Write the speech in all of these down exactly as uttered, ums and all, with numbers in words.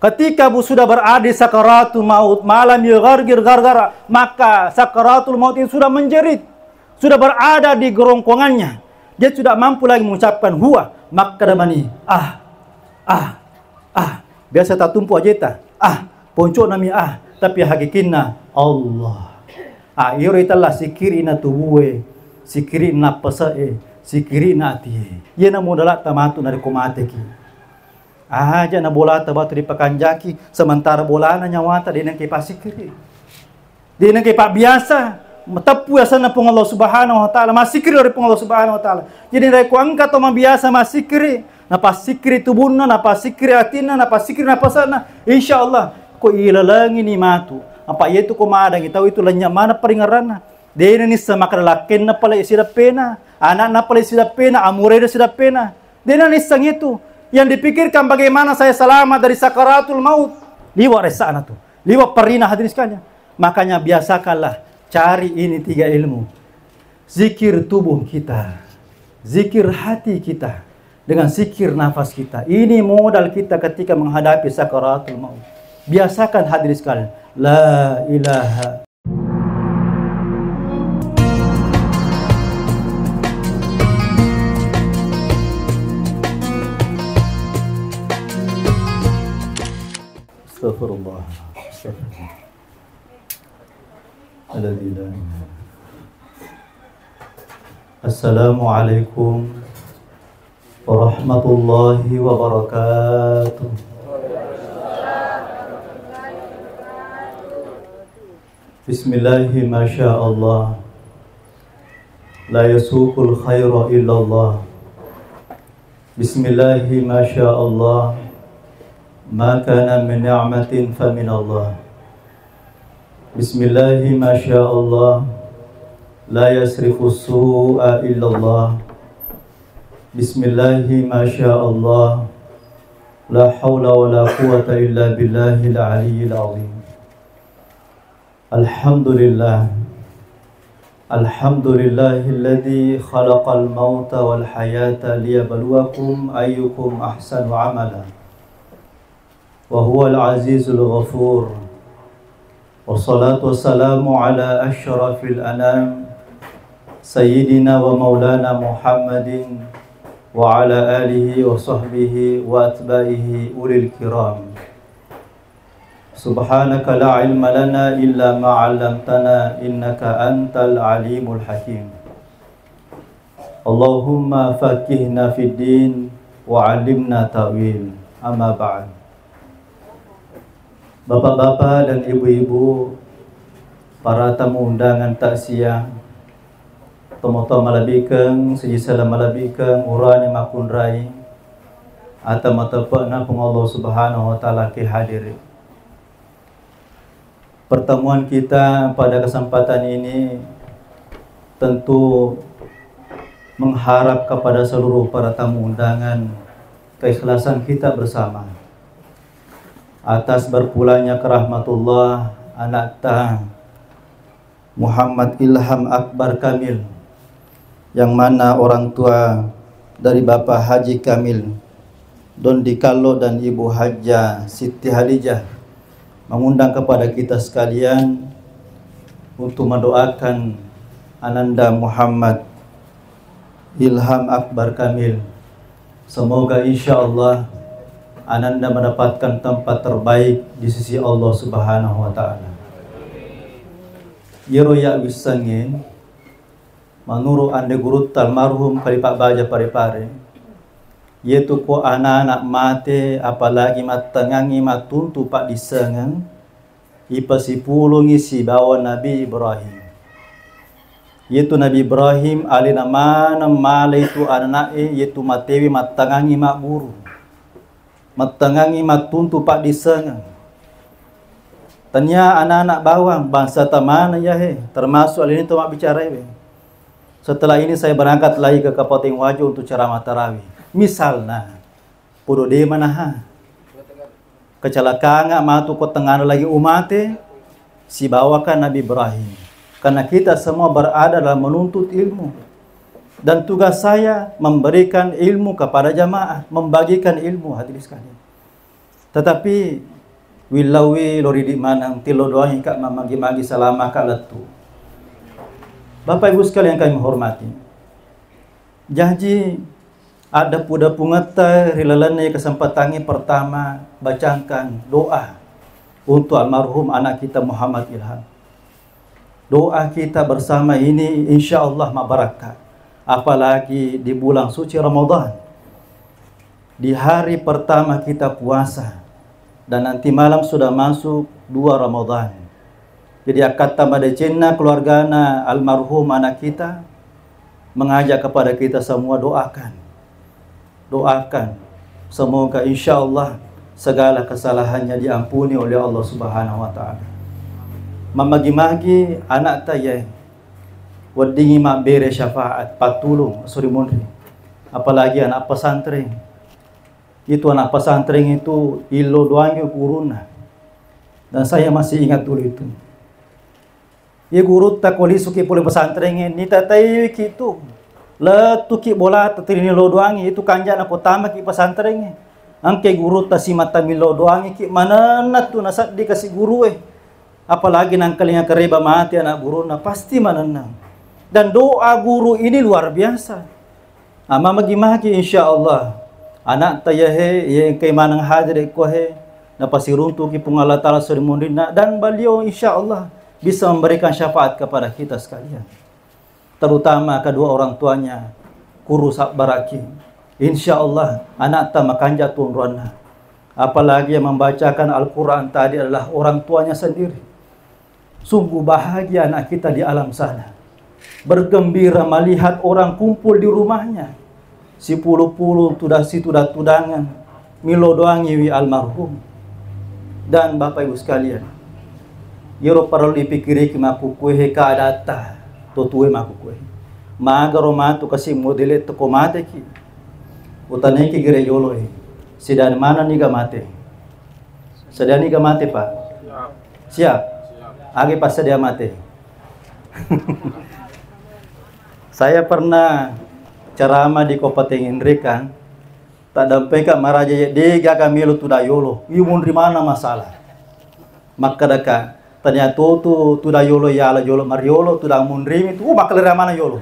Ketika bu-, sudah berada di sakaratul maut, malam yugargir gargara, maka sakaratul maut ini sudah menjerit, sudah berada di kerongkongannya. Dia tidak mampu lagi mengucapkan huwa, maka damani, ah, ah, ah. Biasa tatumpu ajeta, ah, ponco nami, ah, tapi hakikinna Allah. Ah, iyaro itella sikiri na tubue, sikiri na pese'e, sikiri na atie. Iyana modala tamatu narekko mateki. Aja na bolata batu dipakanjaki, sementara bolana nyawata de nengke pasikiri. De nengke pabbiasa, mateppu asenna Puang Allah Subhanahu wa Ta'ala, masikiri ri Puang Allah Subhanahu wa Ta'ala. Jadi rekko engka to mabiasa masikiri, napasikiri tubunna, napasikiri atinna, napasikiri napasana, insya Allah ko ilalengi ni matu. Apa yetu ko madangi tau itu lenya mana peringeranna. De na nisseng makkeda lakkenna pale sidappena, anakna pale sidappena, amureda sidappena. De na nisseng itu. Yang dipikirkan bagaimana saya selamat dari sakaratul maut. Liwa resana tu. Liwa perina hadirin sekalian. Makanya biasakanlah cari ini tiga ilmu. Zikir tubuh kita, zikir hati kita, dengan zikir nafas kita. Ini modal kita ketika menghadapi sakaratul maut. Biasakan hadirin sekalian. La ilaha Astagfirullah. Astagfirullah. Alladzi la ilaha. Assalamualaikum warahmatullahi wabarakatuh. Bismillahi masya Allah. La yasuqul khaira illallah. Bismillahi masya Allah. Ma kana min ni'matin faminallah. Bismillahi masya Allah. La yasrifus su'a illallah. Bismillahi masya Allah. La haula wa la quwwata illa billahil aliyyil azim. Alhamdulillah. Alhamdulillahilladzi khalaqal mauta wal hayata liyabluwakum ayyukum ahsanu amala. Wa huwal azizul ghafur. Wassalatu wassalamu ala asyrafil anam, sayyidina wa maulana Muhammadin wa ala alihi wa sahbihi wa atba'ihi ulil kiram. Subhanaka la ilma lana illa ma 'allamtana innaka antal alimul hakim. Allahumma faqihna fid din wa 'allimna ta'wil. Amma ba'd. Bapak-bapak dan ibu-ibu, para tamu undangan takziah, tomatoa malebbi'keng, sijisala malebbi'keng, urane makkunrai, ata mateppe'na Puang Allah Subhanahu wa Ta'ala ki hadiri. Pertemuan kita pada kesempatan ini tentu mengharap kepada seluruh para tamu undangan keikhlasan kita bersama atas berpulangnya ke rahmatullah anakta Muhammad Ilham Akbar Kamil, yang mana orang tua dari Bapak Haji Kamil Don Dikallo dan Ibu Hajjah Siti Hadijah mengundang kepada kita sekalian untuk mendoakan Ananda Muhammad Ilham Akbar Kamil. Semoga insya Allah Ananda mendapatkan tempat terbaik di sisi Allah Subhanahu wa Ta'ala. Iyaro ya wissengnge, menurut ande gurutta almarhum Khalifah Baja Pare-Pare, iyatu ko anak-anak mate, apalagi mattengngangngi mattuntu paddissengeng, ipasipulungngi sibawa Nabi Ibrahim. Iyatu Nabi Ibrahim alena maneng malai tu anana'e, iyatu matewe mattengngangngi magguru, mattengngangngi mattuntu paddissengeng. Tania anak-anak bawang, bangsa tamana yahe, termasuk alena to mabbicara ewe. Setelah ini saya berangkat lagi ke Kabupaten Wajo untuk ceramah tarawih. Misalna, podo de manaha. Kecelakaan matu ko tengngana lagi umate, sibawaka Nabi Ibrahim. Karena kita semua berada dalam menuntut ilmu. Dan tugas saya memberikan ilmu kepada jamaah, membagikan ilmu hadirin sekalian. Tetapi willauwi lo ridi maneng, tillo doangi ka mamagi-magi selama ka lettu. Bapak Ibu sekalian kami hormati. Jaji, addapu-dapungetta ri lalenna kesempatangnge pertama bacangkan doa untuk almarhum anak kita Muhammad Ilham. Doa kita bersama ini insya Allah mabarakka, apalagi di bulan suci Ramadan. Di hari pertama kita puasa dan nanti malam sudah masuk dua Ramadan. Jadi akkatta madecenna keluargana almarhum anak kita mengajak kepada kita semua doakan. Doakan. Semoga insya Allah segala kesalahannya diampuni oleh Allah Subhanahu wa Ta'ala. Mamagi-magi anak taye weddingi mabbere syafaat, pattulung, suri munri. Apalagi anak pesantren. Itu anak pesantren itu illo doangi guruna. Dan saya masih ingat dulu itu. Iye gurutta ko lisuki pole pesantrengnge, nitataiwiki tu. Lettuki bola tatirini lo doangi, itu kanjana ko tamaki pesantrengnge. Angke gurutta simata millo doangi ki manenna tu nasaddi kasi gurue. Apalagi nangkalinga kereba mati anak guruna, pasti manenna. Dan doa guru ini luar biasa. Amma magi-magi insya Allah. Anak tayahe, ye engkai maneng hadir ko he, napasiruntuki Puang Allah Ta'ala suri munrinna, dan beliau insya Allah bisa memberikan syafaat kepada kita sekalian. Terutama kedua orang tuanya, kuru sabbaraki. Insya Allah, anak ta makanja tunruanna. Apalagi yang membacakan Al-Quran tadi adalah orang tuanya sendiri. Sungguh bahagia anak kita di alam sana. Bergembira melihat orang kumpul di rumahnya. Sipulu-pulu tuda situda-tudangan. Milo doangiwi almarhum. Dan Bapak Ibu sekalian, yero parellu ipikiriki makkukkue he keadatta, totue makkukkue. Magaro matu kasi modele teko mateki. Utanaiki gere yolo e. Sedani mana niga mate? Sedani ga mate, Pak? Siap. Agi passedia mate. Saya pernah ceramah di Kabupaten Indrikang, taddampengka maraja ye, de gaga melo tudang yolo. Iyu munri mana masalah. Makkedaka, tania totu tudang yolo yala jolo mariolo, tudang munrimi tu, uh, makkelera mana yolo.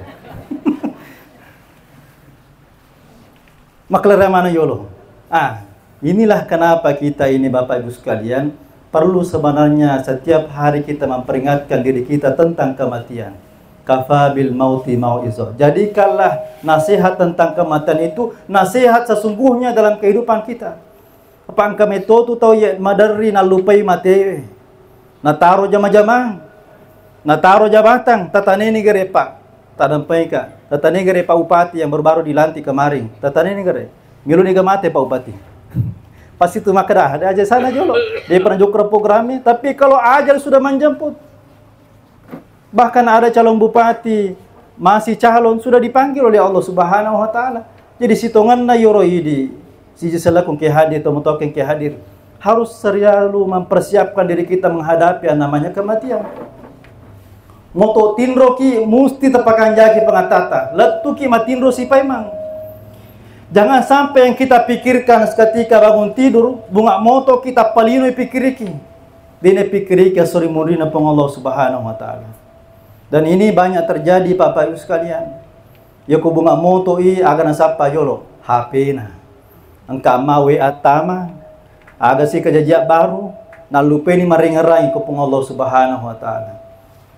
Makkelera mana yolo. Ah, inilah kenapa kita ini, Bapak Ibu sekalian, perlu sebenarnya setiap hari kita memperingatkan diri kita tentang kematian. Kafa bil mauti mauizah. Jadikanlah nasihat tentang kematian itu nasihat sesungguhnya dalam kehidupan kita. Apa engka metotu tau ye maderri nallupai matewe. Nataro jama-jamang. Nataro jabatang, tataneni gare Pak. Taddampengka. Tataneni gare Pak Bupati yang baru-baru dilantik kemarin. Tataneni gare. Miluni ga mate Pak Bupati. Pasti tu makkeda, ada aja sana jolo. Dia pernah jokro programnya. Tapi kalau ajal sudah menjemput, bahkan ada calon bupati masih calon sudah dipanggil oleh Allah Subhanahu wa Ta'ala. Jadi sitongenna yoro idi, siji selaku engke hadir, tomatoa engke hadir, harus selalu mempersiapkan diri kita menghadapi yang namanya kematian. Moto tinroki musti tapakanjaki pangattata, lettuki matinro sipaimang. Jangan sampai yang kita pikirkan seketika bangun tidur, bunga moto kita palinoi pikiriki. Dene pikiriki asori murina Puang Allah Subhanahu wa Ta'ala. Dan ini banyak terjadi, Bapak Ibu sekalian. Yako bunga moto i aga nasappa yolo, H P-na. Engka amma W A tama, aga si kejadian baru, nallupeni marengerai ko Puang Allah Subhanahu wa Ta'ala.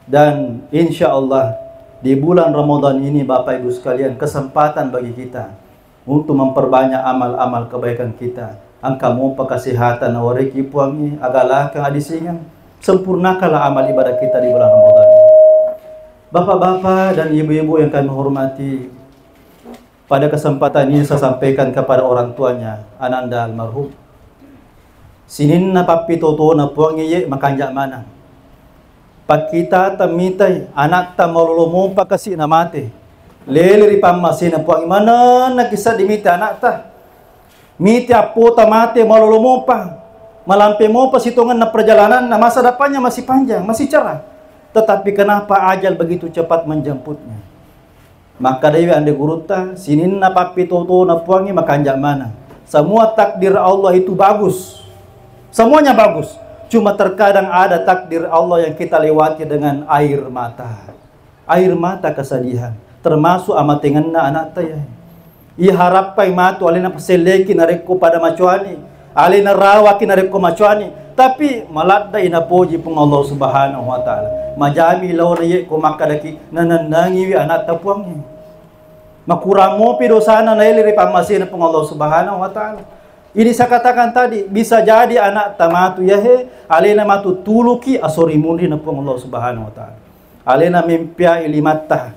Dan insya Allah di bulan Ramadan ini, Bapak Ibu sekalian, kesempatan bagi kita untuk memperbanyak amal-amal kebaikan kita. Engka mopa kesehatan nawariki Puangnge, agalakang adisingeng, sempurnakanlah amal ibadah kita di bulan Ramadan ini. Bapak-bapak dan ibu-ibu yang kami hormati, pada kesempatan ini saya sampaikan kepada orang tuanya, Ananda almarhum. Sininna pappitotona Puangnge ye makanja maneng. Pakkitata mitai anatta malolo mopa kasi namate. Lele ri pammasena Puangnge manenna kissa dimite anatta. Mite appota mate malolo mopa. Malampe mopa sitongenna perjalananna, masa depannya masih panjang, masih cerah. Tetapi kenapa ajal begitu cepat menjemputnya? Makkedaiwi anre gurutta, sininna pappitotona Puangnge makanja maneng. Semua takdir Allah itu bagus. Semuanya bagus. Cuma terkadang ada takdir Allah yang kita lewati dengan air mata. Air mata kesedihan. Termasuk amatengenna anakta ya. Iharappai matu alena paselleki narekko pada macoani. Alena rawaki narekko macoani. Tapi maladda inapoji Puang Allah Subhanahu wa Ta'ala. Majami laona ye ko makkadaki nanennangiwi anakta Puangnge. Makurang mopi dosana naele ri pammasena Puang Allah Subhanahu wa Ta'ala. Ini saya katakan tadi, bisa jadi anakta matu yahe, alena matu tuluki asori munrina Puang Allah Subhanahu wa Ta'ala. Alena mempiai limatta.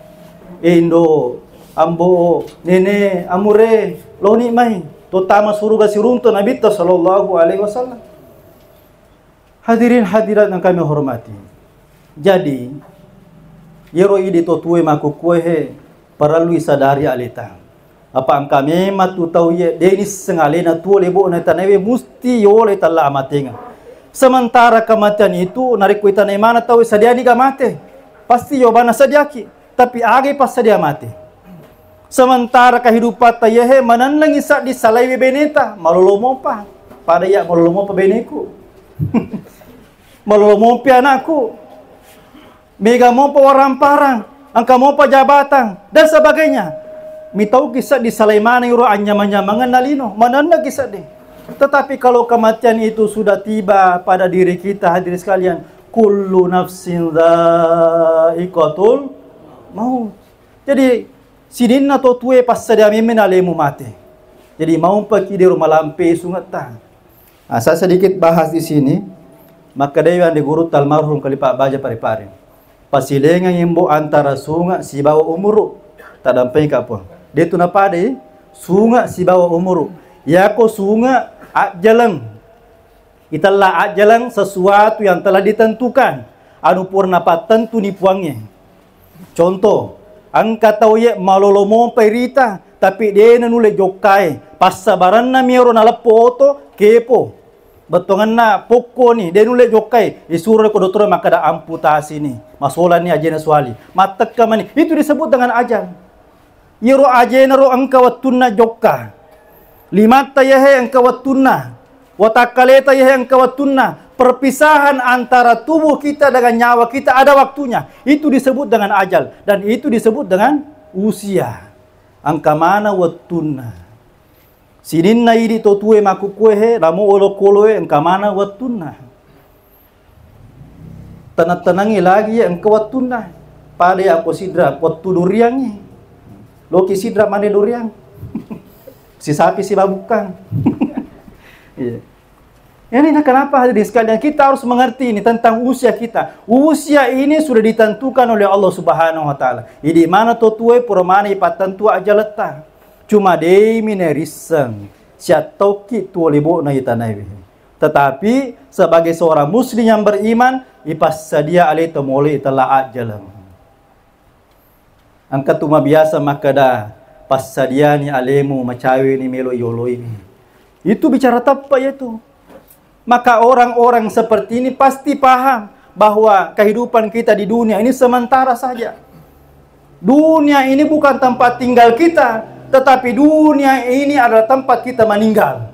Eh, Indo, Ambo, Nene, Amure, loni mai. Totama suruga siruntu Nabitta sallallahu alaihi wasallam. Hadirin hadirat yang kami hormati. Jadi, yero idi to tue makkukkuehe, parellui sadari aleta. Apa engka memang tu tau ye, de nisseng alena tuo lebo'na tanawe musti yolo itella amatenga. Sementara kematian itu, narekko itanai mana tau sadiani ga mate. Pasti jawabanna sadiaki. Tapi aga ipassadia mate. Sementara kehidupatta yehe manennengi saddi salaiwi beneta, malolo mopa. Pada iya malolo mopa beneku. Malolo mopi anakku. Mega mopa waramparang, engka mopa jabatan, dan sebagainya. Mitauki saddi salai maneng ro anyamang-nyamangenna lino, manenneki saddi. Tetapi kalau kematian itu sudah tiba pada diri kita, hadirin sekalian, kullu nafsin dzaiqatul maut. Jadi, sininna to tue passadia memeng alemu mate. Jadi, maumpaki dero malampe sungetta. Nah, saya sedikit bahas di sini. Makkedai ande gurutta almarhum Khalifah Baja Pare-Pare. Pasilengengi mbo antara sunge sibawa umuru. Taddampengka Puang. Detu napadai sunge sibawa umuru. Yako sunge ajjaleng. Itella ajjaleng sesuatu yang telah ditentukan, anu pura napattentuni Puangnge. Contoh, engka tau ye malolo mopai rita, tapi de nanulle jokkai. Passabarenna miero naleppo oto, kepo. Bettuangenna pokkoni, de nulle jokkai. Isuro ko dottoro makkeda amputasi ni, masolani ajena suali. Mattekka mani. Itu disebut dengan ajal. Iyaro ajena ro engka wettunna jokka. Limatta yahe engka wettunna. Watakkaleta yahe engka wettunna. Perpisahan antara tubuh kita dengan nyawa kita ada waktunya. Itu disebut dengan ajal. Dan itu disebut dengan usia. Engka mana wettunna. Sininna idi to tue makkukkuehe, namo olokoloe engka mana wettunna. Tenang-tenangi lagi ya engka wettunna. Pada ya ko sidra wettu duriangi. Loki sidra mane duriang. Sisapi sibabukkang. Iya. Ini nah, kenapa hadirin sekalian kita harus mengerti ini tentang usia kita. Usia ini sudah ditentukan oleh Allah Subhanahu wa Ta'ala. Idi mana to tue pura mane ipattentu ajaletta. Cuma demi nerisseng siattauki tuo lebo'na itanaiwi. Tetapi sebagai seorang muslim yang beriman, ipassadia aleta mole itella ajjaleng. Engka tu mabiasa makkeda, passadiani alemu, macaweni melo yoloi. Itu bicara teppa itu. Maka orang-orang seperti ini pasti paham bahwa kehidupan kita di dunia ini sementara saja. Dunia ini bukan tempat tinggal kita, tetapi dunia ini adalah tempat kita meninggal.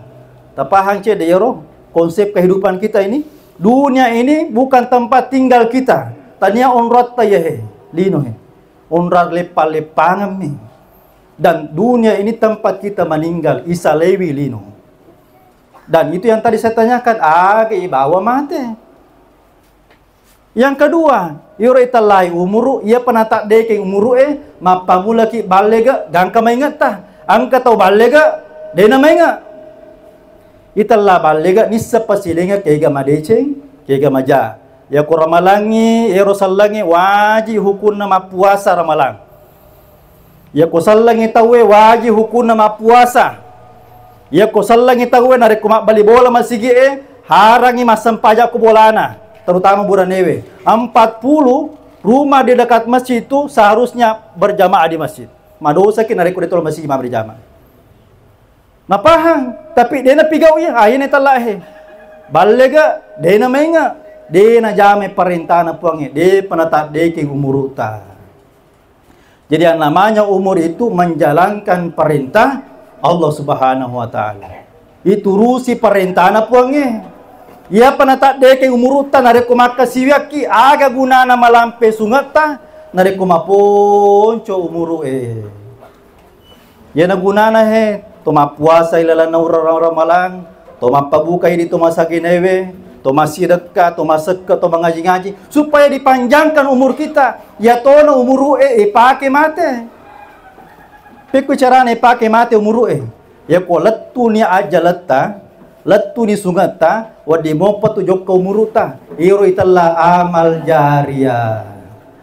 Tapahang cedde yero konsep kehidupan kita ini? Dunia ini bukan tempat tinggal kita. Tania onrotta yahe, lino he. Onrang leppa-leppangemmi. Dan dunia ini tempat kita meninggal, isalewi lino. Dan itu yang tadi saya tanyakan, aga ibawa mate? Yang kedua, iyaro itellai umuru, iya penata dekeng umuru e, mappamulaki ballega, gangka maingetta. Engka tau ballega, dena mainga. Itella ballega, nisseng pasilenga kega madeceng, kega maja. Yako ramalangi, ero sallangi, waji hukunna mappuasa ramalang. Yako sellengngi tauwe, waji hukunna mappuasa. Yako sellengngi tauwe, narekko mabbali bola masigi'e, harangngi massempajang ko bolana, terutama buranewe. Empat puluh rumah di dekat masjid itu seharusnya berjamaah di masjid. Madosaki narekko de tolo masigi mabbali jamaah. Napahang, tapi de napigau iya, ah, iyana tella he. Ballega, de namainga, de najamai parentana Puangnge, de penataddekeng umuruta. Jadi yang namanya umur itu menjalankan perintah Allah Subhanahu wa Ta'ala. Iturusi parentana Puangnge. Iyapa nataddeke umurutta narekko makkasiwiakki, aga gunana malampe sungetta narekko maponco umuru'e? Iyana gunana he, to mappuasa ilalanna uleng Ramalang, to mappabuka idi to masaginewe, to massidekka, to masekke, to mangaji-ngaji, supaya dipanjangkan umur kita. Iyatona umuru'e ipake mate. Pekko carana ipake mate umuru'e? Yako lettuni ajjaletta, lettuni sungetta, wedding mopa tu jokka umuruta. Iro itella amal jariah.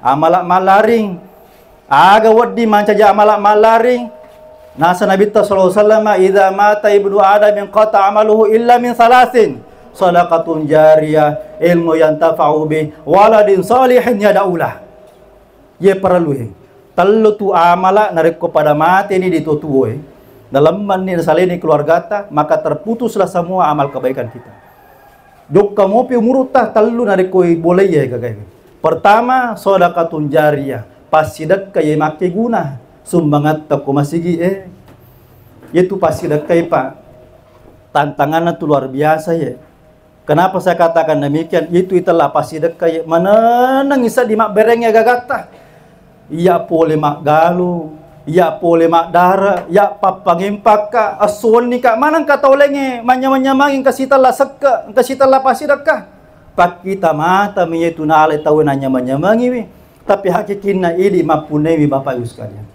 Amala mallaring. Aga wedding mancaji amala mallaring? Nasa Nabitta sallallahu alaihi wasallam, "Idza mata ibnu Adam inqata amaluhu illa min salasin, sadaqatun jariah, ilmu yantafa'u bih, waladin salihin yad'u lah." Ye parellu he. Tellu tu amala narekko pada mateni di tuo-tuoe, nalemmanni nasaleni keluargata, maka terputuslah semua amal kebaikan kita. Jokka mopi umurutta tellu narekko bolei ye gagai. Pertama, sedekatun jariyah, passidekka ye makkeguna, sumbangatta ko masigi e. Yetu passidekkai, Pak. Tantanganna tu luar biasa ye. Kenapa saya katakan demikian? Itu itella passidekka ye manenneng isa di mabbereng gagatta. Iya pole maggalu, iya pole maddara, iya pappangempakka, essuwenni ka maneng ka tau laingnge manyameng-nyamengi engka sitella sekke, engka sitella passidekka. Pakkita mata mi yetu nalai tau nanyameng-nyamengiwi, tapi hakikinna idi mappunnaiwi Bapak Ibu sekalian.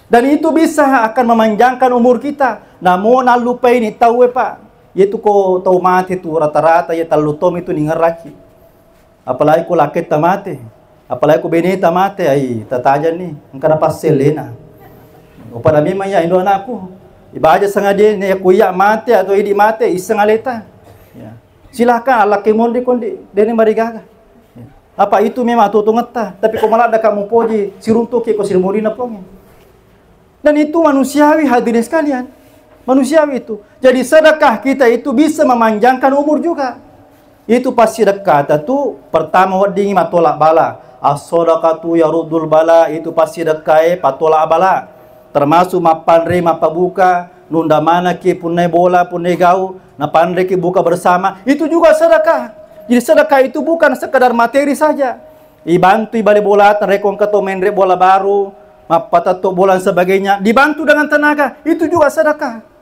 Dan itu bisa akan memanjangkan umur kita. Namo nallupaini tauwe, Pak. Yetu ko tau mate tu rata-rata ya tellu taung itu ningerraki. Apalagi ko lakketta mate, apalagi ko beneta mate, ai tatajanni engka napassellena. Upada memang ya indo anakku. Ibaja sengaja ne ko iya mate atau idi mate isseng aleta. Ya. Silahkan alakke mondi kondi dene marigaga. Ya. Apa itu memang atuo-tuongetta, tapi ko maladde ka mupoji siruntuki ko sirimurina ponge. Dan itu manusiawi, hadirin sekalian. Manusiawi itu. Jadi sedekah kita itu bisa memanjangkan umur juga. Itu passidekkata tu pertama weddingi matolak bala. As-sadaqatu yaruddul bala, itu passidekkae patolak bala. Termasuk mappanre, mappabuka, nunda manaki punnai bola, punnai gau, napanreki buka bersama, itu juga sedekah. Jadi sedekah itu bukan sekedar materi saja. Ibantui bale bolata, rekko engka to menre bola baru, mappatetto bola dan sebagainya, dibantu dengan tenaga, itu juga sedekah.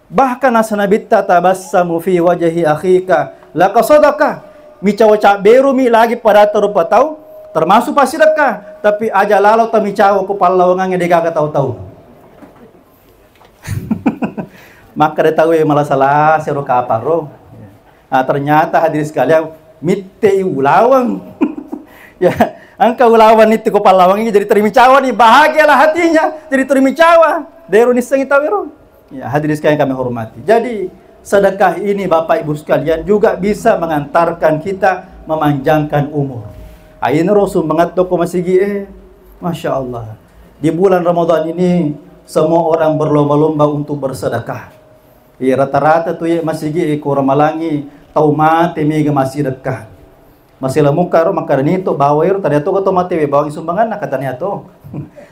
Bahkan nasa Nabitta, "Tabassamu fi wajhi akhika laka sadaqah." Micawa cabberumi lagi pada rupa tau, termasuk passidekah. Tapi aja lalo tamicawa ko pallawangangnge degaga tau-tau. Makkeda tauwe malasa-lasa ro kapang ro. Ah, ternyata hadirin sekalian, mittei ulaweng. Ya, engka ulaweng nitti ko pallawangnge jadi terimicawa ni, bahagialah hatinya jadi terimicawa. Dero nissengi tauwe ro. Ya, hadirin sekalian kami hormati. Jadi, sedekah ini Bapak Ibu sekalian juga bisa mengantarkan kita memanjangkan umur. Aina ro sumbangatto ko masigi e. Masya Allah. Di bulan Ramadan ini, semua orang berlomba-lomba untuk bersedekah. Iya, rata-rata tu ye masigi e ko ramalangi tau mate mega massidekah. Masela mukka ro makkadani to bawa ero tadi to ko to mate we bawangi sumbanganna katanya to.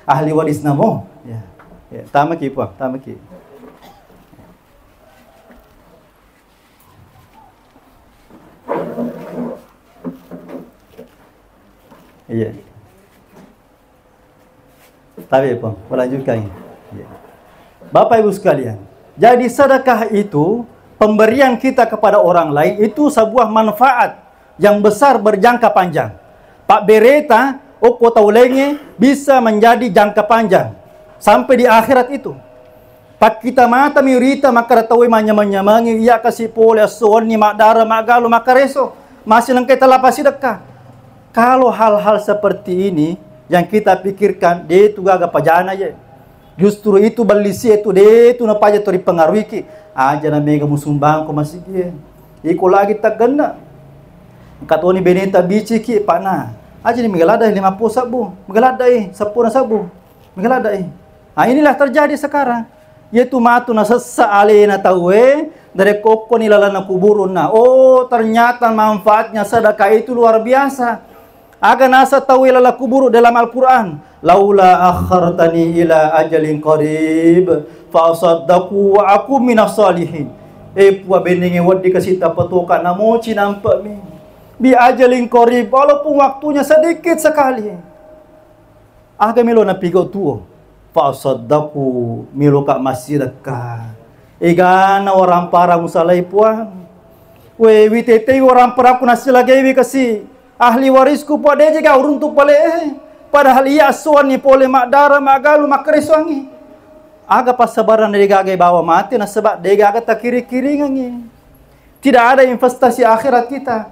Ahli warisna mo. Ya. Ya, tamaki, Pak, tamaki. Iya. Tapi, Pak, melanjutkan. Iya. Bapak Ibu sekalian, jadi sedekah itu, pemberian kita kepada orang lain itu sebuah manfaat yang besar berjangka panjang. Pabbereta okko tau laingnge bisa menjadi jangka panjang sampai di akhirat itu. Pakkita matami rita makkeda tauwe manyameng-nyamengi, iya kasi pole esso wenni maddara maggalu makkareso, masih nengkai tella passidekka. Kalau hal-hal seperti ini yang kita pikirkan, de tu gaga pajana ye. Justru itu bellisi itu de tu napaja to ripengaruhiki. Aja na mega musumbang ko masigi e. Iko lagi taggenna. Engka toni beneta biciki, Pak, na. Aja ni mega ladda lima puluh sabbu, mega ladda i seppulo sabbu. Mega ladda i. Nah, inilah terjadi sekarang. Yaitu matu nasessa alena tauwe, narekko okkoni lalenna kuburunna. Oh, ternyata manfaatnya sedekah itu luar biasa. Aga nasa tauwe laleng kuburu dalam Al-Quran? "Laula akhartani ila ajalin qarib, fa asaddaqu wa akum minas salihin." Eh, pua bennenge wedding kasi tapatoka namoci nampe'mi. Bi ajalin qarib, walaupun waktunya sedikit sekali. Aga melo napigau tuo? Fa saddaqu, meloka massidekka. Egana warampara musalai puang. We, witetei waramparaku nassilagewi kasi. Ahli warisku pua deje ga uruntu pale. Padahal iya assuanni pole maddara magalu makkaresuangi. Aga passabaran degaga bawa mate nasaba degaga takiri-kiringangi. Tidak ada investasi akhirat kita.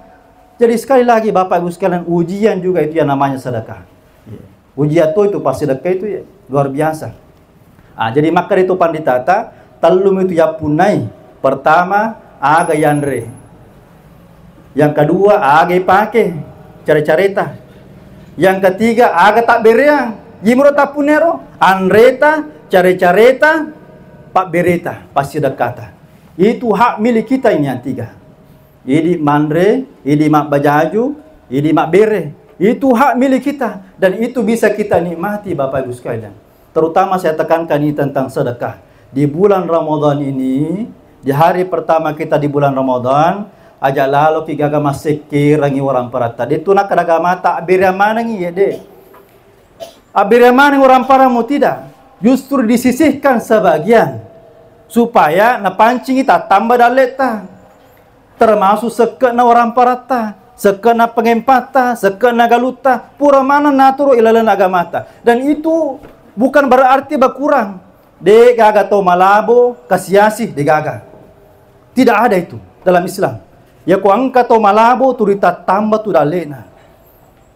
Jadi sekali lagi Bapak Ibu sekalian, ujian juga itu yang namanya sedekah. Ujian tuh itu pasti sedekah itu ya, luar biasa. Ah, jadi maka itu panditata, tellumi itu yappunnai. Pertama, aga yanre. Yang kedua, aga ipake, care-careta. Yang ketiga, aga tabbereang. Yimro tappunnero, anreta, care-careta, pabbereta, pasti dekkata. Itu hak milik kita ini yang tiga. Idi manre, idi mabbajaju, idi mabbere. Itu hak milik kita dan itu bisa kita nikmati, Bapak Ibu sekalian. Terutama saya tekankan ini tentang sedekah. Di bulan Ramadan ini, di hari pertama kita di bulan Ramadan, aja laloki gaga massekkerangi orang paratta. Detu nakadaga mata, abbere manengi ya, de. Abbere maneng orang paramu tidak, justru disisihkan sebagian supaya napancingi tattamba dalletta. Termasuk sekke'na orang paratta, sekke'na pengempatta, sekke'na galutta, pura maneng naturu ilaleng agamata. Dan itu bukan berarti berkurang. De gaga to malabo, kasiasi, de gaga. Tidak ada itu dalam Islam. Ya ko engka to malabo, turi tattamba tu dallena.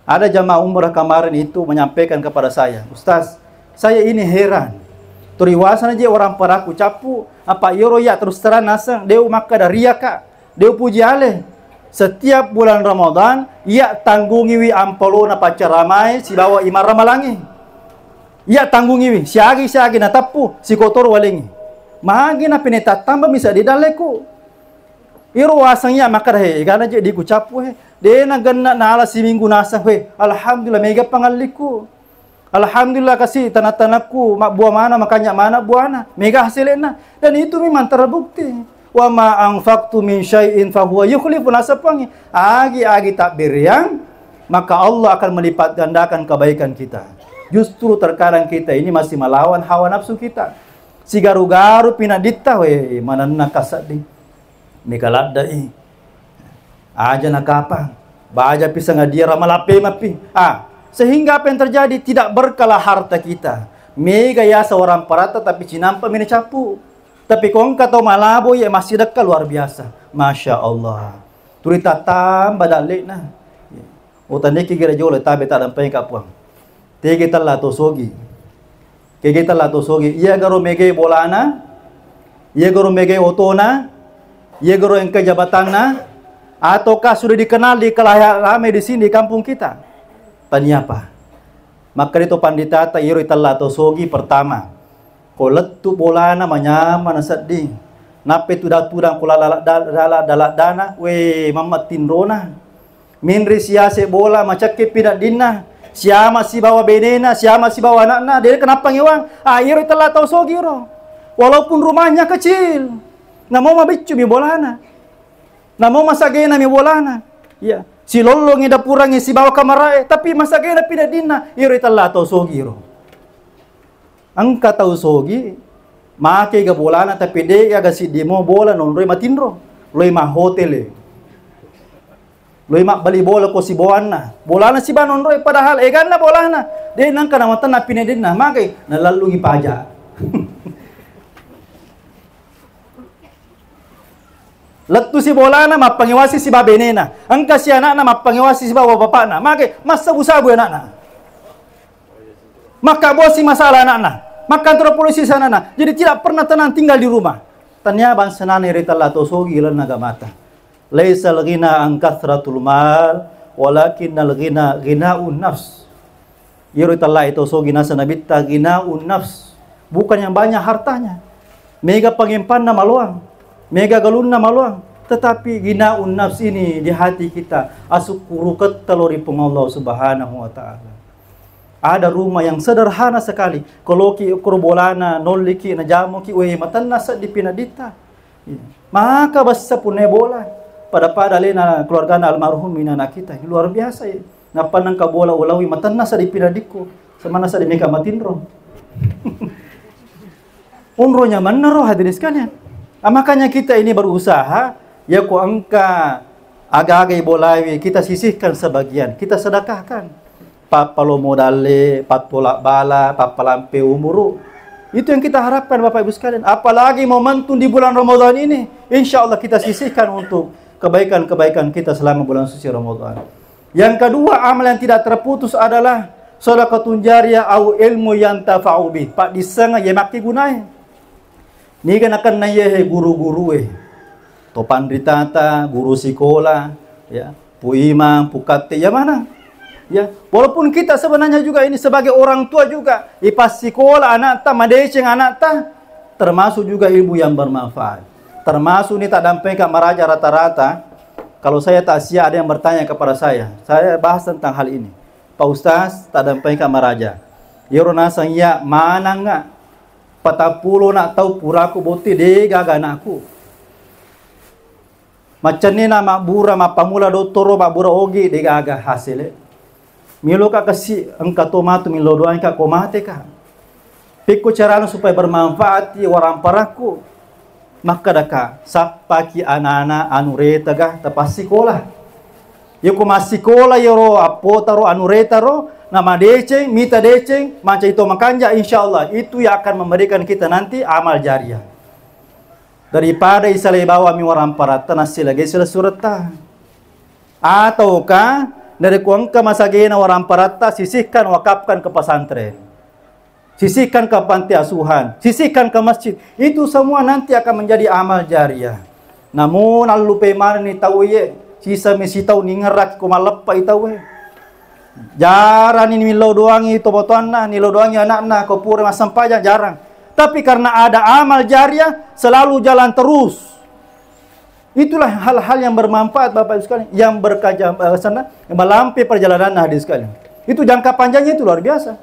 Ada jamaah umrah kemarin itu menyampaikan kepada saya, "Ustaz, saya ini heran. Toriwasana je orang paraku cappu, apa iyoro ya terus terang naseng, deu makkada riya ka, deu puji ale. Setiap bulan Ramadan, iya tanggungiwi ampolona paccaramae sibawa imam ramalangi. Iya tanggungiwi, siagi-siagi nateppu, sikotoro walengi. Magi napine tattamba misa di dalleku." Iro waseng iya makkada, "He, egana je di kucappu he. De nagenna nala siminggu naseng he. Alhamdulillah mega pangalliku. Alhamdulillah kasi tanah-tanahku mabbua mana, makanya mana buana. Mega hasilna." Dan itu memang terbukti. "Wa ma anfaqtu min syai'in fahuwa yukhlifu," naseppangi. Agi-agi tabbereang, maka Allah akan melipat gandakan kebaikan kita. Justru terkadang kita ini masih melawan hawa nafsu kita. Sigaru-garu pinaditta, we, manenna kasaddi. Mega ladde'i. Aja nakapang. Baja pisang dia rama lape mapi. Ah, sehingga apa yang terjadi? Tidak berkahlah harta kita. Mega ya seorang paratta tapi cinampa mine cappu. Tapi ko engka tau malabo ya masih dekat luar biasa. Masya Allah. Turi tattamba dalle'na. Utandeki gira jolo tabe tak dampai ka puang. Tege tella to sogi. Kege tella to sogi. Iya garo mege bolana, iya garo mege otona, iya garo engka jabatanna, ataukah sudah dikenal di kalayak rame di sini di kampung kita? Tania apa? Maka itu pandita ta iro tella to sogi pertama. Ko lettu bolana manyamana sedding. Nappe tudang-tudang ko lala-, dala-, dala-, dana, we, mamma tinrona. Minri siase bola, macakke pineddinna, siama sibawa benena, siama sibawa anakna, de kenapa ngewang? Ah, iro tella tau sogi ro. Walaupun rumahnya kecil, namo mabiccu mi bolana. Namo masagena mi bolana. Iya, silollongi dapurangi sibawa kamarae, tapi masagena pineddinna, iro tella tau sogi ro. Engka tau sogi, make ga bolana, tapi de aga siddi mo bola nonroi matinro. Loi mahotele. Loi mabbali bola ko siboanna. Bolana siba nonroi, padahal eganna bolana. De nangka namatenna pineddinna, magai nalallungi paja. Lettu si bolana mappangewasi siba benena. Engka si anakna mappangewasi siba bapakna. Magai massabu-sabu anakna. Makkabosi masalah anakna, makkantoro polisi si anakna. Jadi tidak pernah tenang tinggal di rumah. Tania bangsa nana ri tella to sogi lalenna agamata. Laisal ghina an kathratul mal, walakinnal ghina ghinaun nafs. Iyaro tella to sogi nasa nabitta ghinaun nafs. Bukan yang banyak hartanya. Mega pangempanna maloang, mega galunna maloang. Tetapi ghinaun nafs ini di hati kita, asukkuruketta lo ri Puang Allah Subhanahu wa Ta'ala. Ada rumah yang sederhana sekali. Koloki ukur bolana, nolliki, najamuki, weh, matenna seddi pinaditta. Iya. Maka bessa punna bola. Pada-pada alena keluargana almarhum inana kita. Ini luar biasa ya. Nappa nengka bola ulawi matenna sa di pinadikku. Semana sa di meka matinro. Unro nyamanna ro hadirin sekalian. Ah, makanya kita ini berusaha, ya ko engka aga-aga ibolawi, kita sisihkan sebagian, kita sedekahkan. Pappalomo dalle, pattola bala, pappalampe umuru. Itu yang kita harapkan Bapak Ibu sekalian. Apalagi momentum di bulan Ramadan ini, insya Allah kita sisihkan untuk kebaikan-kebaikan kita selama bulan suci Ramadan. Yang kedua, amal yang tidak terputus adalah sedekatun jariyah au ilmu yang tafa'u bih. Paddisseng ye makkegunae. Niga nakenna ye guru-guru e. To panritata, guru sikola, ya, pu imang, pu katte, ya mana? Ya, walaupun kita sebenarnya juga ini sebagai orang tua juga, ipassikola anakta, madeceng anakta, termasuk juga ilmu yang bermanfaat. Termasuk ini tak dampengka maraja rata-rata. Kalau saya takziah, ada yang bertanya kepada saya, saya bahas tentang hal ini. Pak Ustaz, tak dampengka maraja. Yero nasang iya manang nggak? Patappulo na tau puraku botti de gaga anakku. Maccennina mabbura, mappamula dottoro, mabbura ogi, de gaga hasile. Miloka kasi engka to matu millau doangka ko mateka. Pekko carana supaya bermanfaat waramparakku. Makkedaka, sappaki anana anu retaga tapassikola. Yako massikola yero appota ro anu reta ro, namadeceng, mita deceng, mancaji to makanja, insya Allah itu yang akan memberikan kita nanti amal jariah. Daripada isalai bawami waramparatta nassilagai sila suretta. Ataukah narekko engka masagena waramparatta, sisihkan, wakafkan ke pesantren. Sisihkan ke panti asuhan, sisihkan ke masjid. Itu semua nanti akan menjadi amal jariah. Namun allupe manenni tau ye, sisami sitau ningerraki ko malleppai tau e. Jarani millau doangi tomatoanna, nillau doangi anakna, ko pura massempajang, jarang. Tapi karena ada amal jariah, selalu jalan terus. Itulah hal-hal yang bermanfaat, Bapak Ibu sekalian, yang berkaja-, eh, sana, yang melampai perjalanan hadis sekalian. Itu jangka panjangnya itu luar biasa.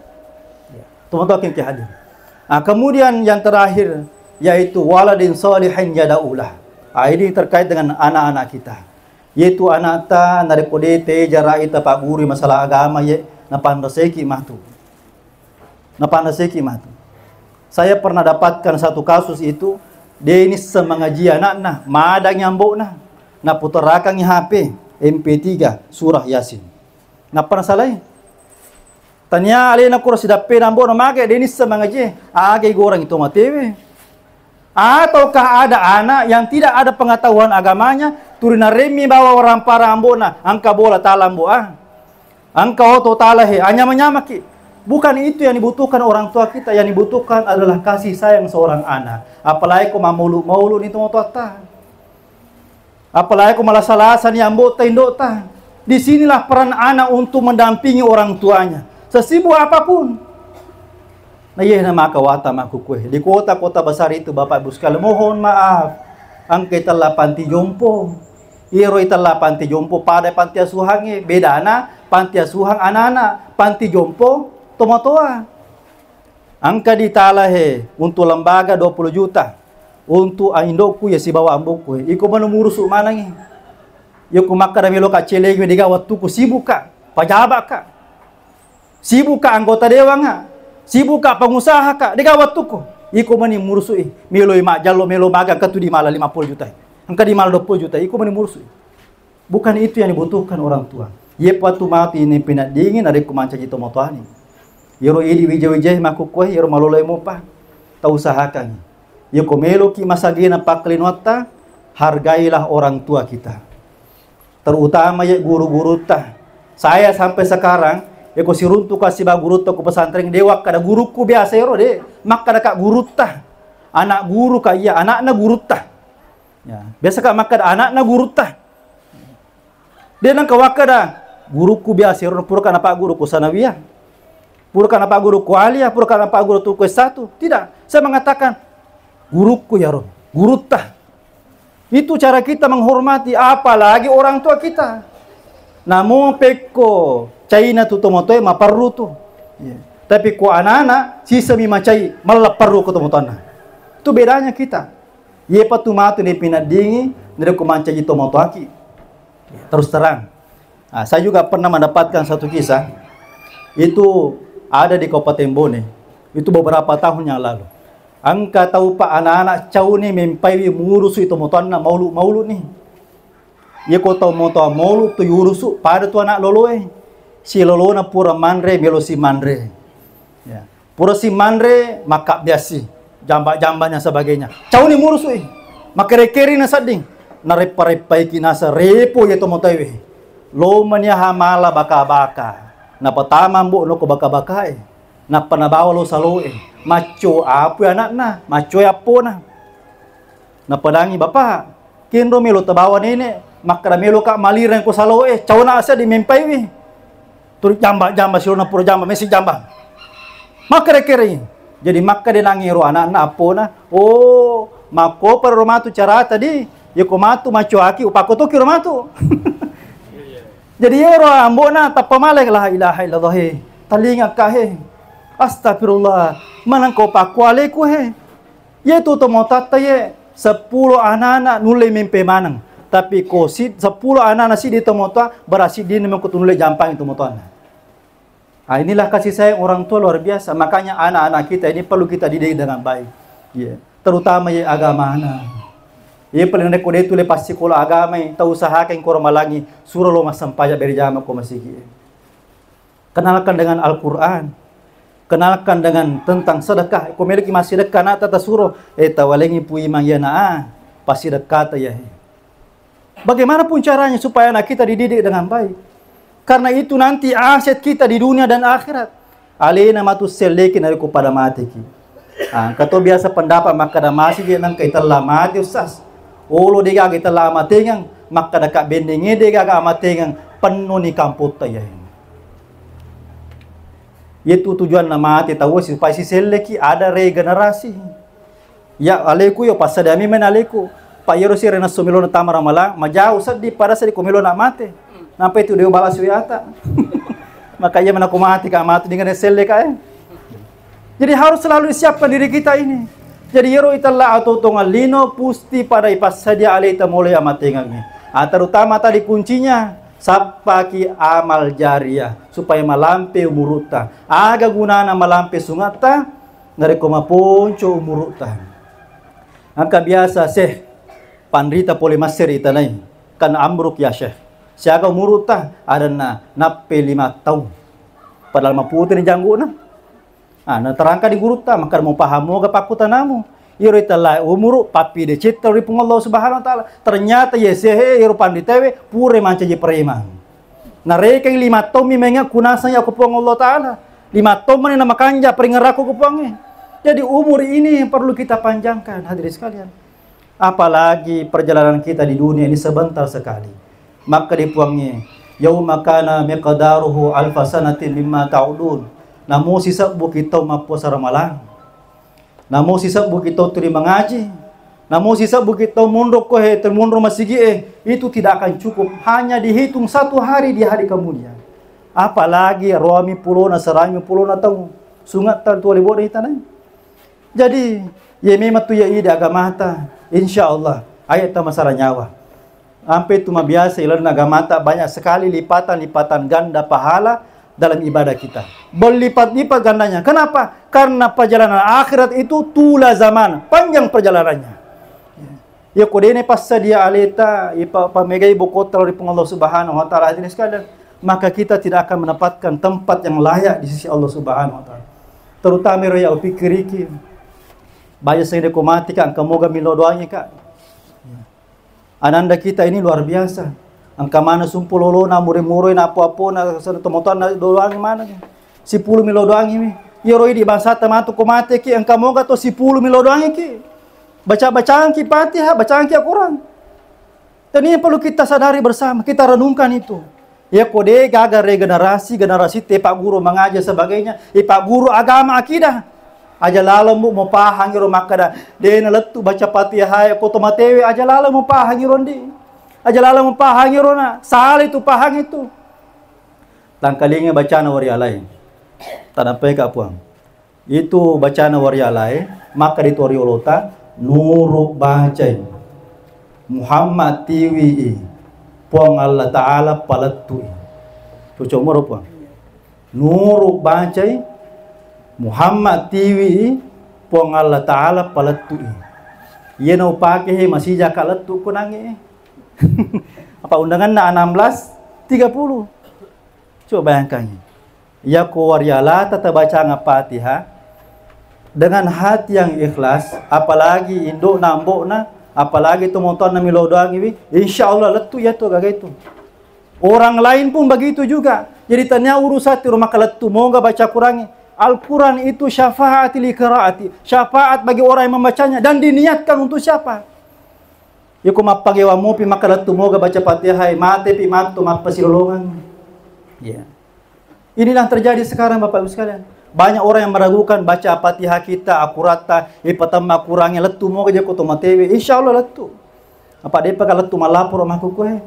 Ya, teman-teman yang hadir. Nah, kemudian yang terakhir, yaitu waladin shalihin yad'ulah. Ah, ini terkait dengan anak-anak kita. Yaitu anakta narekko de te jarai tapaguru masalah agama ye, napanreseki matu. Napanreseki matu. Saya pernah dapatkan satu kasus itu, de nisseng mangaji anakna, madangi ambo'na, naputerakangi H P, M P tiga, surah Yasin. Nappa nasalai. Tania alena kuro sidappena ambo'na mage, de nisseng mangaji, aga igorangi to matewe. Ataukah ada anak yang tidak ada pengetahuan agamanya, tuli naremmi bawa orang para ambo'na, engka bola tala ambo ah. Engka oto tala he, anyama-nyamaki. Bukan itu yang dibutuhkan orang tua kita, yang dibutuhkan adalah kasih sayang seorang anak. Apalagi ko mamulu-mulu ni tomatoatta. Apalagi ko malasa-lasa ni ambo'ta, indo'ta. Disinilah peran anak untuk mendampingi orang tuanya. Sesibuk apapun. Nah, iya na maka wata makkukue. Di kota-kota besar itu, Bapak Ibu sekalian, mohon maaf. Engka itella panti jompo. Iyaro itella panti jompo pada panti asuhangnge. Bedana panti asuhang anak-anak, panti jompo tomatoa. Engka ditala he untuk lembaga dua puluh juta. Untuk indokku ya sibawa ambokku he. Iko manu murusu manengi. Yako makkada melo ka celengi de gaga wettuku, sibukka, pajabakka. Sibukka anggota dewangnga, sibukka pangusahaka, de gaga wettuku. Iko mani murusui, meloi majjallo, melo maga engka tu di mala lima puluh juta. Engka di mala dua puluh juta, iko mani murusui. Bukan itu yang dibutuhkan orang tua. Ye patu mati ini pinaddingi narekko mancaji tomatoani. Yero idi wija-wijai makkukue, yero maloloi mopa. Tau usahakan. Yeko meloki masagena pakkalinoatta, hargailah orang tua kita. Terutama ye guru-gurutta. Saya sampai sekarang, yeko siruntuka siba gurutta ku pesantren, de wakkada gurukku biasa ero, de. Makkada ka gurutta. Anak guru ka iya, anakna gurutta. Ya, biasa ka makkada anakna gurutta. De nengka wakkada gurukku biasa ero, pura ka napagguru ku sanawiyah. Pura ka napagguru ku aliyah, pura ka napagguru tu ku S satu. Tidak, saya mengatakan gurukku yaro, gurutta. Itu cara kita menghormati, apalagi orang tua kita. Namo pekko caina tu tomatoe maperru tu. Ya. Tapi ko anana, sisami macai, malla perru ko tomatoanna. Itu bedanya kita. Iyapa tu matu ni pinaddingi, narekko mancaji tomatoaki. Terus terang. Ah, saya juga pernah mendapatkan satu kisah. Itu ada di Kabupaten Bone. Itu beberapa tahun yang lalu. Engka tau, Pak, anak-anak cauni mempaiwi murusu i tomatoanna maulu-maulu ni. Iya ko tau moto maulu tu yurusu pada tu anak loloe. Si lolona pura manre, melo si manre. Ya. Pura si manre, makkabbiassi. Jamba-jamba dan sebagainya. Cauni murusui. Makkere-kere na sedding. Nareppa-reppaiki nasa repo iya to motoewe. Lo mania hamala baka-baka. Napatama mbo noko baka-bakae. Nappa nabawa lo saloe. Macco apui anakna, maccoe appona. Napadangi, "Bapak, kenro melo tabawa nenek, makkada melo ka malireng ko saloe, cauna asa di mempaiwi." Turu jamba-jamba, silona pura jamba, mesi jamba. Makkada kereng. Jadi makkada nangi ro anakna appona, "Oh, makko paro matu carata di, yako matu macoaki, upako toki ro matu." Jadi iyaro ambona tappa male, "La ilaha illallah, he. Talinga ka, he. Astagfirullah. Manang ko pakkualeku, he." Iyetu tomatoatta iye, seppulo anana nulle mempe maneng. Tapi ko si-, seppulo anana siddi tomatoa, bara siddinna mengko tu nulle jampangi tomatoanna. Ah, inilah kasih sayang orang tua luar biasa. Makanya anak-anak kita ini perlu kita didik dengan baik. Iya. Terutama ya agamana. Iya, paling rekko de tu le passikola agama, tau usahakan ko Ramalangi, suro lo massempajang berjamaah ko masigi. Kenalkan dengan Al-Quran. Kenalkan dengan tentang sedekah. Ko meloki massidekka anakta, tasuro, eh, tawalengi Puimang iya na, ah, passidekkata iya. Bagaimanapun caranya supaya anak kita dididik dengan baik. Karena itu nanti aset kita di dunia dan akhirat. Alena matu selleki narekko pada mateki. Ah, engka to biasa pendapat makkada, "Masi je nengka itella mate, Ustaz. Olo de gaga itella amatengeng, makkada ka bennenge de gaga amatengeng, pennoni kampotta iyae." Iyetu tujuanna mate tauwe, supaya siselleki ada regenerasi. Ya, aleku yo, passadiami mena aleku. Pak, iyaro sire nasso melona tama Ramalang, majau seddi, pada seddi ko melona mate. Nampai tu dewa balas W A ta. Maka iya mena ko mate ka, matu dengan selle ka, eh. Jadi harus selalu disiapkan diri kita ini. Jadi iyaro itella atau tongan lino pusti pada ipassadia aleta mulai amatengangi. Ah, terutama tadi kuncinya, sappaki amal jariah supaya malampe umurutta. Aga gunana malampe sungatta? Narekko maponco umurutta. Engka biasa, Syekh, panrita pole masseri itanai. Kan amruk ya, Syekh. Siaga umurutta? Adanna, nappe lima taung. Padahal maputeni janggu'na. Ah, naterangkan di gurutta, maka mupaham moga pakkutanamu. Iyaro itella umuru, pappide citta ri Puang Allah Subhanahu wa Ta'ala. Ternyata iya, Syekh, iyaro panritawe pura mancaji preman. Narekeng lima taung mi menga kunasang ya ko Puang Allah Ta'ala. Lima taung mani na makanja peringerakku ko Puangnge. Jadi umur ini yang perlu kita panjangkan, hadirin sekalian. Apalagi perjalanan kita di dunia ini sebentar sekali. Maka di Puangnge, "Yauma kana miqdaruhu alfa sanatin mimma ta'udun." Namo sisebbuki taung mappuasa Ramalang. Namo sisebbuki tau tuli mangaji, namo sisebbuki tau monro ko he, tau monro masigi e, itu tidak akan cukup. Hanya dihitung satu hari di hari kemudian. Apalagi roami pulona, serami pulona tau sungatta tuale bodo hitanai. Jadi, ye memang tu ya ida agamata, insya Allah, ayat ta masalah nyawa. Ampe tu mabiasa ilalenna agamata banyak sekali lipatan-lipatan ganda pahala dalam ibadah kita. Berlipat-lipat gandanya. Kenapa? Karena perjalanan akhirat itu tula zaman, panjang perjalanannya. Ya, ko dene passadia aleta, ipa-, pamegai bokota ri Puang Allah Subhanahu wa Ta'ala, hadirin sekalian, maka kita tidak akan mendapatkan tempat yang layak di sisi Allah Subhanahu wa Ta'ala. Terutama ro ya upikiriki, baja sede ko mati ka, engka moga milo doangi ka. Ananda kita ini luar biasa. Engka mana sumpu lolona, muri-muri na apo-apona, sana tomotoanna doangi mana. Sipulu milo doangi mi. Iyaro idi bangsata matu ko mate ki, engka moga to sipulu milo doangi ki. Baca-bacaan ki Fatihah, bacaan ki Al-Quran. Dan ini perlu kita sadari bersama, kita renungkan itu. Ya ko de gaga regenerasi, generasi te pagguru mengaji sebagainya, ipagguru agama akidah. Aja lalo mu mupahang iro makkada, de nalettu baca Fatihah ya ko to matewe, aja lalo mupahang iro ndi. Aja lalo mupahang iro na, salah itu pahang itu. Tangkalinga bacana warialae. Tadampai ka Puang. Itu bacana warialae, maka di toriolota, Nuru bacai, Muhammad tiwi i, Puang Allah Ta'ala palettu i. Cocok moro, Puang. Nuru bacai, Muhammad tiwi i, Puang Allah Ta'ala palettu i. Iyena upake he masija ka lettu kunange. Apa undanganna enam belas tiga puluh. Coba bayangkan. Yako warialata tabacanga Fatihah dengan hati yang ikhlas, apalagi indokna, ambokna, apalagi tomatoanna melo doangiwi, insya Allah lettu yatu gaga itu. Orang lain pun begitu juga. Jadi tania urusan tiru maka lettu moga baca Qurangi. Al-Quran itu syafaat li qiraati, syafaat bagi orang yang membacanya dan diniatkan untuk siapa? Iko mappagewa mupi maka lettu moga baca Fatihah, mate pi matto mappasilolongan. Ya. Inilah yang terjadi sekarang, Bapak Ibu sekalian. Banyak orang yang meragukan baca Fatihah kita, akuratta, ipatamma Qurangi, lettu moga jako to matewe. Insya Allah lettu. Apa depa ka lettu malapor makkukkue.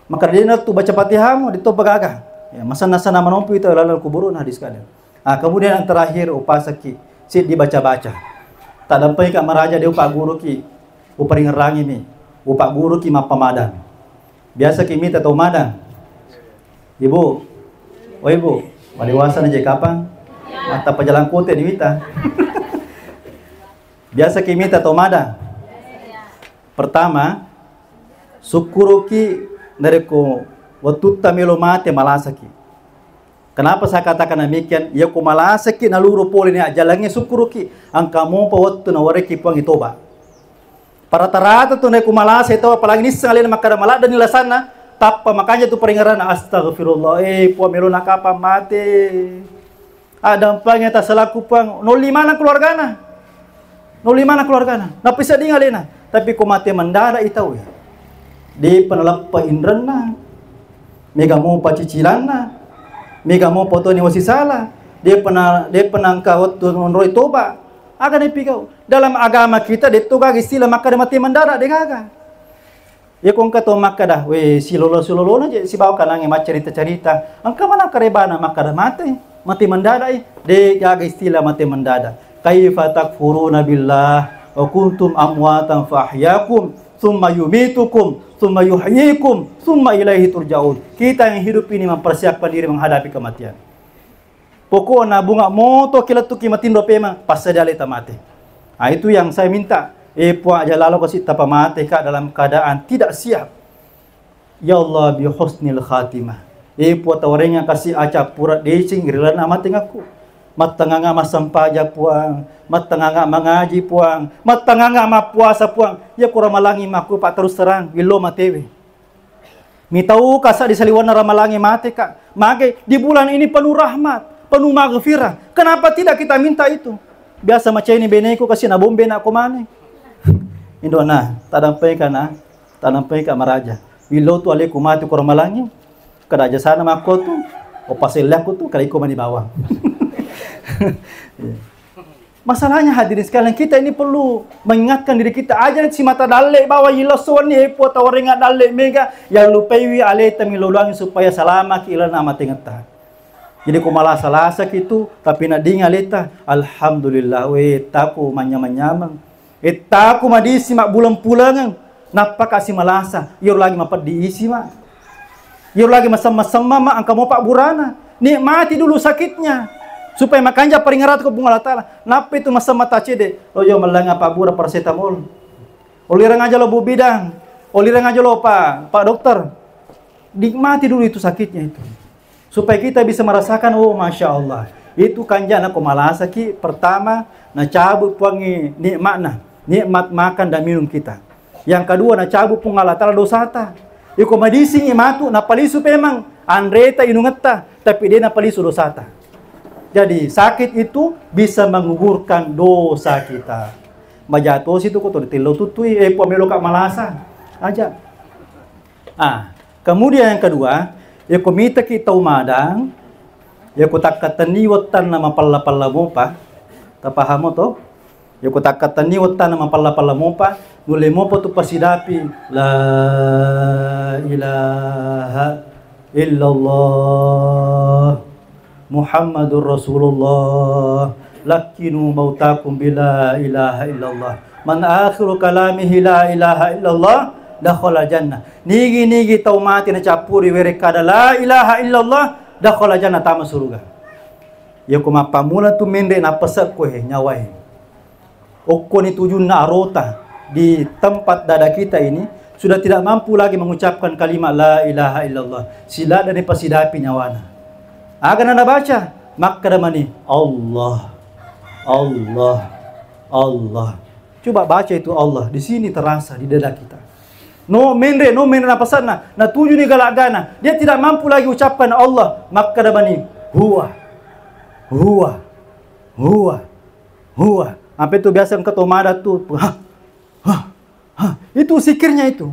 Maka dia lettu baca Fatihahmu, dia to pagaga. Ya, masanna-sana manompi itu lalu kuburu nah di sekalian. Ah, kemudian yang terakhir, upasaki, siddi baca-baca. Tadampai ka maraja dia upaguru ki, uparingerangi mi, upaguru ki mappamadang. Biasa ki mita tau madang. Ibu, oh ibu, madewasa na je kapang? Mata pajalan kote ni mita. Biasa ki mita tau madang. Pertama, sukkuruki narekko wettutta melo mate malasaki. Kenapa saya katakan demikian? Iya ko malasaki naluru pole ni ajjalangnge sukkuruki, engka mopa wettu nawareki Puang toba. Parata-rata tu narekko malasa tau, apalagi nisseng alena makkada maladde ni lasanna, tappa makanja tu paringerranna, "Astagfirullah, eh, Puang, melo nakapang mate." Addampengeng tasalaku Puang, nolli maneng keluargana. Nolli maneng keluargana. Napisedding alena. Tapi ko mate mendadak i tau e. Depa naleppa inrenna. Mega mopa cicilanna. Mega mopa toni wasisala. Depa na, depa nangka wettu monroi toba. Aga nepigau. Dalam agama kita detto gaga istilah makkada mate mendadak, degaga. Iya ko engka to makkada, "We, silolo-silolona je sibawa kanangnge maccarita-carita." Engka maneng karebana makkada mate, mate mendadak i. De gaga istilah mate mendadak. "Kaifa takfuruna billah wa kuntum amwatan fa ahyakum, tsumma yumitukum, tsumma yuhyikum, tsumma ilaihi turja'un." Kita yang hidup ini mempersiapkan diri menghadapi kematian. Pokokna bunga moto ki lettuki matinro pemeng, passadia aleta mate. Ah, itu yang saya minta. Eh, Puang, aja lalo kasi tapamate ka dalam keadaan tidak siap. Ya Allah, bi husnil khatimah. Eh, Puang, tawarenga kasi aca pura deceng ri lalenna amatengakku. Mattanganga massampaja, Puang. Mattanganga mangaji, Puang. Mattanganga mappuasa, Puang. Ya kurang malangi makku, Pak, terus terang, willo matewe. Mitau kasa di saliwanna ramalangi mate ka. Mage di bulan ini penuh rahmat, penuh maghfirah. Kenapa tidak kita minta itu? Biasa maceni beneku kasi na bombe na ko mane. Indona, tadampai ka na, tadampai ka maraja. Willo tu aleku mate ko ramalangi. Kada aja sana makko tu. Opa selleku tu kada iko mani bawang. Iya. Masalahnya hadirin sekalian, kita ini perlu mengingatkan diri kita, aja si mata dalle bawa ilesso wenni, eh, Puang, tawarenga dalle mega, yang lupaiwi aleta miloloangi supaya salamaki ilana amatengetta. Jadi ko malasa-lasa kitu, tapi nadding aleta, alhamdulillah, we, taku manyamang-nyamang. Eh, taku madisi mabbuleng-pulengeng. Nappa kasi malasa, iyaro lagi mapeddi isi, Mak. Iyaro lagi masemma-semma, Mak, engka mopa burana. Nikmati dulu sakitnya. Supaya makanja paringerrang ko Puang Allah Taala. Nappa itu masemma tacede, "Lo yo mellenga pabbura paracetamol. Olireng aja lo Bu Bidang. Olireng aja lo Pak, Pak Dokter." Nikmati dulu itu sakitnya itu. Supaya kita bisa merasakan, oh, Masya Allah. Itu kanjana ko malasaki, pertama, nacabu Puangnge nikmatna, nikmat makan dan minum kita. Yang kedua, nacabu Puang Allah Taala dosata. Iko madisingi matu, napalisu pemang, anreta inungetta, tapi de napalisu dosata. Jadi, sakit itu bisa menggugurkan dosa kita. Majatosi tu ko to ditello tutui, eh, Puang, meloka malasa. Aja. Ah, kemudian yang kedua, yako mitaki tau madang, yako takkatenni wettanna mapalla-palla mopa, tapahamo to? Yako takkatenni wettanna mapalla-palla mopa, nulle mopa tu pasidapi, "La ilaha illallah." Muhammadur Rasulullah, lakkinu mautakum bila ilaha illallah. Man akhiru kalamihi la ilaha illallah dakhala jannah. Nigi-nigi tau mate nacappuri werekkada la ilaha illallah dakhala jannah, tama suruga. Yako mappammula tu menre nappasekko he nyawae. Okkoni tujunna arota di tempat dada kita ini sudah tidak mampu lagi mengucapkan kalimat la ilaha illallah. Siladani pasidapi nyawana. Aga nana baca? Makkada mani, Allah, Allah, Allah. Coba baca itu Allah, di sini terasa di dada kita. No menre, no menre napasanna, natujuni galagana. Dia tidak mampu lagi ucapkan Allah, makkada mani, huwa, huwa, huwa, huwa. Apa itu biasa engka to mada tu, ha, ha, ha. Itu sikirnya itu.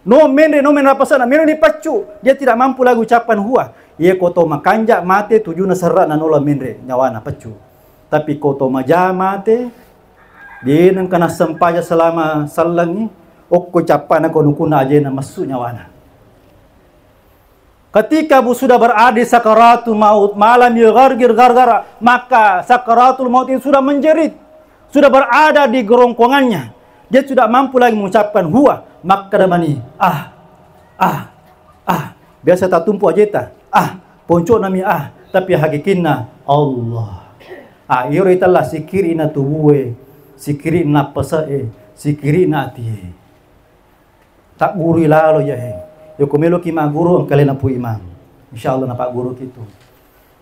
No menre, no menre napasanna, meno ni paccu. Dia tidak mampu lagi ucapkan huwa. Iya ko to makanja mate tujuna serra nanola menre nyawana paccu. Tapi ko to maja mate, de nengka nassempaja selama sellengi, okko cappana ko nukunna ajena messu nyawana. Ketika bu sudah berada di sakaratul maut, malam yugargir gargara, maka sakaratul maut itu sudah menjerit, sudah berada di gerongkongannya. Dia tidak mampu lagi mengucapkan huwa, makkada mani, ah, ah, ah. Biasa tatumpu ajeta, ah, ponco nami ah, tapi hakikinna Allah. Ah, iro itella sikiri na tubue, sikiri na pese'e, sikiri na atie. Taggurui lalo iyahe. Yako meloki magguru engka alena Pu Imang. Insyaallah napagguruki tu.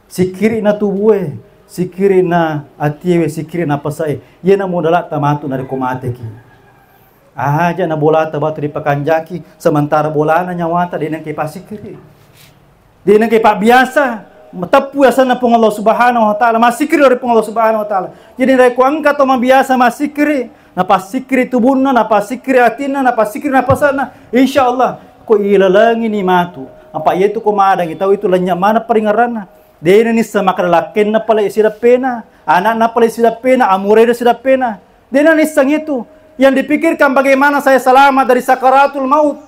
Sikiri na tubue, sikiri na atiewe, sikiri na pese'e. Iyena modalatta matu narekko mateki. Aja na bolata batu dipakanjaki, sementara bolana nyawata de nengke pasikiri. De nengke pabbiasa, mateppu asenna Puang Allah Subhanahu wa Ta'ala, masikiri ri Puang Allah Subhanahu wa Ta'ala. Jadi, rekko engka to mabiasa masikiri, napasikiri tubunna, napasikiri atinna, napasikiri napasanna, insya Allah ko ilalengini matu. Apa iyetu ko madangi tau itu lenya mana paringeranna. De na nisseng makkada lakkenna pale sideppena, anakna pale sideppena, amureda sideppena. De na nisseng itu. Yang dipikirkan bagaimana saya selamat dari sakaratul maut.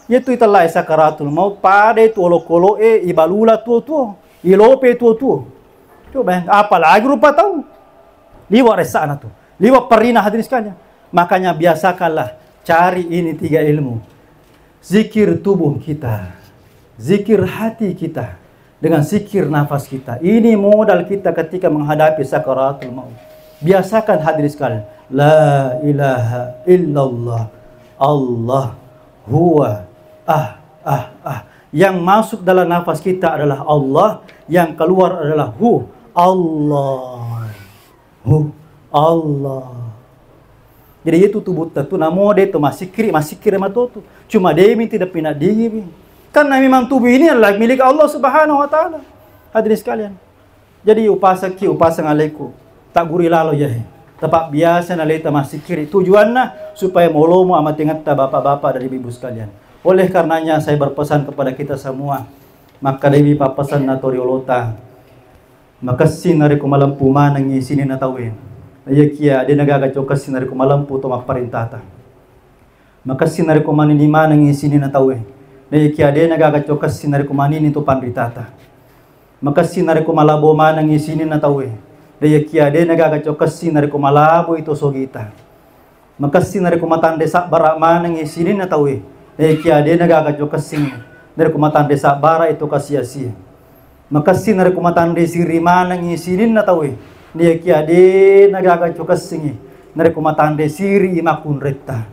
Iyetu itellai sakaratul maut, pada itu olokolo'e ibalula tuo-tuo, ilope tuo-tuo. Coba bayangkan, apalagi rupa tau. Liwa resana tu. Liwa perina hadirin sekalian. Makanya biasakanlah cari ini tiga ilmu. Zikir tubuh kita, zikir hati kita, dengan zikir nafas kita. Ini modal kita ketika menghadapi sakaratul maut. Biasakan hadirin sekalian, la ilaha illallah, Allah, huwa, ah, ah, ah. Yang masuk dalam nafas kita adalah Allah, yang keluar adalah hu, Allah. Hu, Allah. Jadi itu tubutta tu namo de to masikiri, masikiri matotu. Cuma demi tidak pinaddigiwi. Karena memang tubuh ini adalah milik Allah Subhanahu wa Ta'ala. Hadirin sekalian. Jadi upasaki, upasang alaiku. Tak guri lalo ya he. Tepat biasa naleta masikiri. Tujuanna supaya molomo amatengetta bapak-bapak dan ibu-ibu sekalian. Oleh karenanya saya berpesan kepada kita semua. Maka dewi papesan natori olota. Makessing narekko malempu manengngi sininna tauwe. Naiyakiya de nagaga cokessing narekko malempu to mapparentata. Makessing narekko manini manengngi sininna tauwe. Naiyakiya de nagaga cokessing narekko manini to panritata. Makessing narekko malabo manengngi sininna tauwe. Naiyakiya de nagaga cokessing narekko malaboi to sogita. Makessing narekko matanre sabbara manengngi sininna tauwe, naiyakiya de nagaga cokessingngi narekko matanre sabbara itu kasi-asie. Makessing narekko matanre siri manengngi sininna tauwe, naiyakiya de nagaga cokessingngi narekko matanre siri i makkunretta.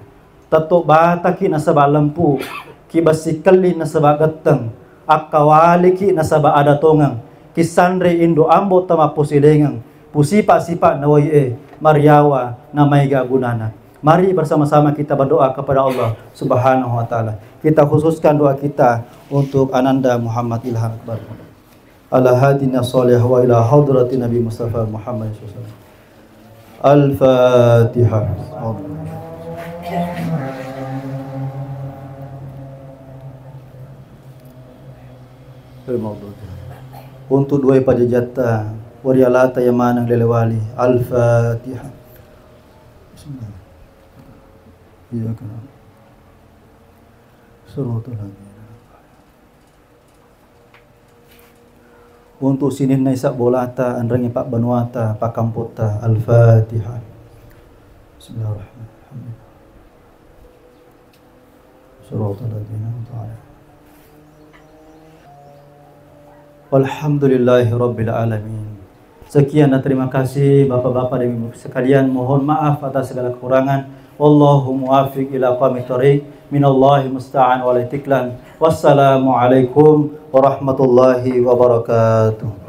Tetto bataki nasaba lempu, ki bessi kelli nasaba getteng, akkawaliki nasaba ada tongeng, kissanre indo ambo tama posilengeng, pusipa-sipa nawai e, mariawa namaega gunana. Mari bersama-sama kita berdoa kepada Allah Subhanahu wa Ta'ala. Kita khususkan doa kita untuk Ananda Muhammad Ilham Akbar. Ala hadina salih wa ila hadrati Nabi Mustafa Muhammad sallallahu alaihi wasallam. Al-Fatihah. Untuk dua pajajatta, warialata yang maneng lelewali. Al-Fatihah. Bismillah. Iyyaka na'budu. Siratal ladzina an'amta alaihim. Untuk sininna isa bolata, enrengi pabbanuata, pakampotta. Al-Fatihah. Bismillahirrahmanirrahim. Suratul ladzina an'amta 'alaihim. Walhamdulillahi rabbil alamin. Sekian dan terima kasih Bapak-bapak dan Ibu sekalian. Mohon maaf atas segala kekurangan. Wallahu muwaffiq ila aqwamit thariq. Minallahi musta'an wa alaihi tiklan. Wassalamualaikum warahmatullahi wabarakatuh.